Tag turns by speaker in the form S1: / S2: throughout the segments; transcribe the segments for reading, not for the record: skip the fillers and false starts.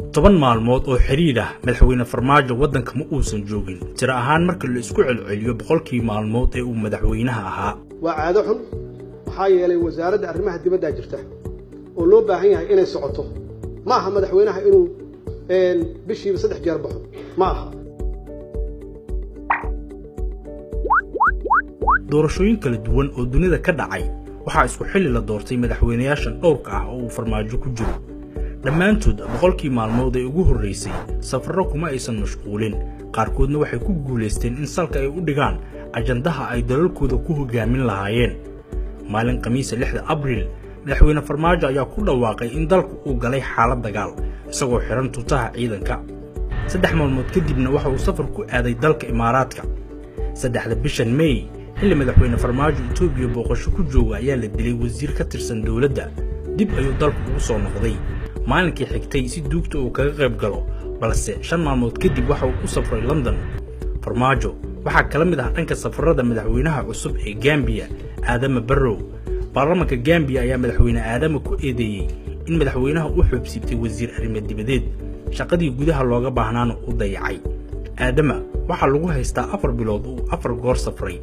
S1: 10 maalmood oo xidhiidh ah madaxweyne Farmaajo waddanka ma uusan joogin, tiro ahaan marka la isku celceliyo 100kii maalmood ee uu madaxweynaha ahaa.
S2: Waa caado xun, maxaa yeelay wasaaradda arrimaha dibaddaa jirta oo loo baahan yahay inay socoto. Ma aha madaxweynaha inuu bishiiba 3 jeer baxo, ma aha.
S1: Doorashooyin kala duwan oo dunida ka dhacay waxaa isku xilli la doortay madaxweynayaashan dhowrka ah oo uu Farmaajo ku jiro. Dhammaantood 100kii maalmood ee ugu horraysay safarro kuma aysan mashquulin, qaarkoodna waxay ku guulaysteen in salka ay u dhigaan ajandaha ay dalalkooda ku hoggaamin lahaayeen. Maalin Khamiisa 6da Abriil, madaxweyne Farmaajo ayaa ku dhawaaqay in dalku uu galay xaalad dagaal, isagoo xidhan tutaha ciidanka. 3 maalmood kadibna waxa uu safar ku aaday dalka Imaaraadka. 3da bishan Mey, xilli madaxweyne Farmaajo Etoobiya booqasho ku jooga, ayaa la dilay wasiir ka tirsan dowladda. Dib ayuu dalku ugu soo noqday maalinkii xigtay si duugta uu kaga qayb galo, balse 5 maalmood kadib waxa uu u safray London. Farmaajo waxaa kala mid ah dhanka safarada madaxweynaha cusub ee Gambiya, Aadama Barrow. Baarlamanka Gambiya ayaa madaxweyne Aadama ku eedeeyey in madaxweynaha u xoobsiibtay wasiir arrimo dibadeed, shaqadii gudaha looga baahnaana u dayacay. Aadama waxaa lagu haystaa 4 bilood uu 4 goor safray,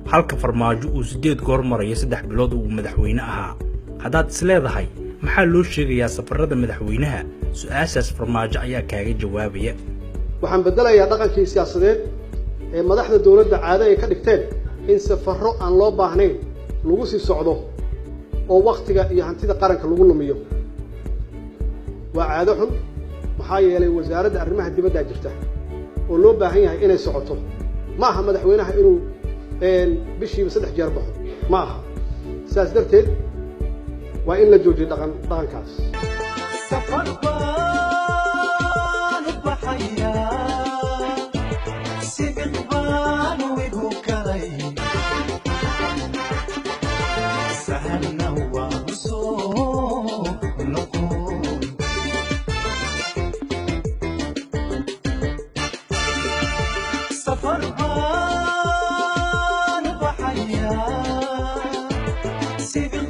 S1: halka Farmaajo uu 8 goor marayo 3 bilood uu madaxweyne ahaa. Haddaad isleedahay maxaa loo sheegayaa safarada madaxweynaha, su-aashaas Farmaajo ayaa kaaga jawaabaya.
S2: Waxaan beddelayaa dhaqankii siyaasadeed ee madaxda dowladda caado ay ka dhigteen in safarro aan loo baahnayn lagu sii socdo oo wakhtiga iyo hantida qaranka lagu lumiyo. Waa caado xun, maxaa yeelay wasaaradda arrimaha dibaddaa jirta oo loo baahan yahay inay socoto. Ma aha madaxweynaha inuu bishiiba 3 jeer baxo, ma aha. Sidaas darteed waa in la joojiyo dhaqan dhaqankaas.
S3: Safar baan u baxayaa, sibiq baan igu galay, sahanna waan u soo noqon. Safar baan u baxayaa, sibiq